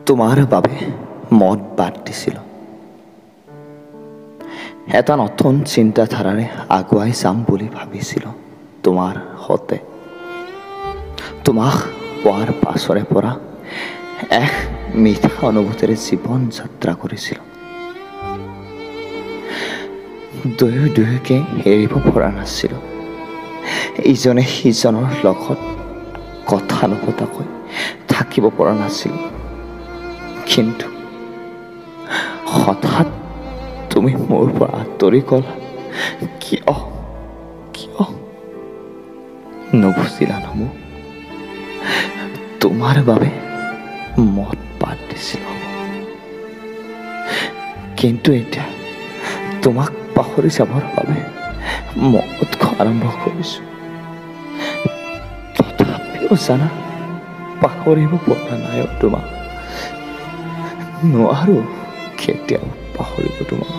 তোমাৰ বাবে মদ বাদ দিছিলোঁ, এটা নতুন চিন্তাধাৰাৰে আগুৱাই যাম বুলি ভাবিছিলোঁ তোমাৰ সতে। তোমাক পোৱাৰ পাছৰে পৰা এক মিঠা অনুভূতিৰে জীৱন যাত্ৰা কৰিছিলোঁ। দুয়ো দুয়োকে এৰিব পৰা নাছিলোঁ। ইজনে সিজনৰ লগত কথা নপতাকৈ থাকিব পৰা নাছিলোঁ। কিন্তু হঠাৎ তুমি মোৰ পৰা আঁতৰি গ'লা। কিয়, কিয় নুবুজিলা ন মোক? তোমাৰ বাবে মদ বাদ দিছিলোঁ, কিন্তু এতিয়া তোমাক পাহৰি যাবৰ বাবে মদ খোৱা আৰম্ভ কৰিছোঁ। তথাপিও জানা, পাহৰিব পৰা নাই তোমাক। নোৱাৰো কেতিয়াও পাহৰিব তোমাক।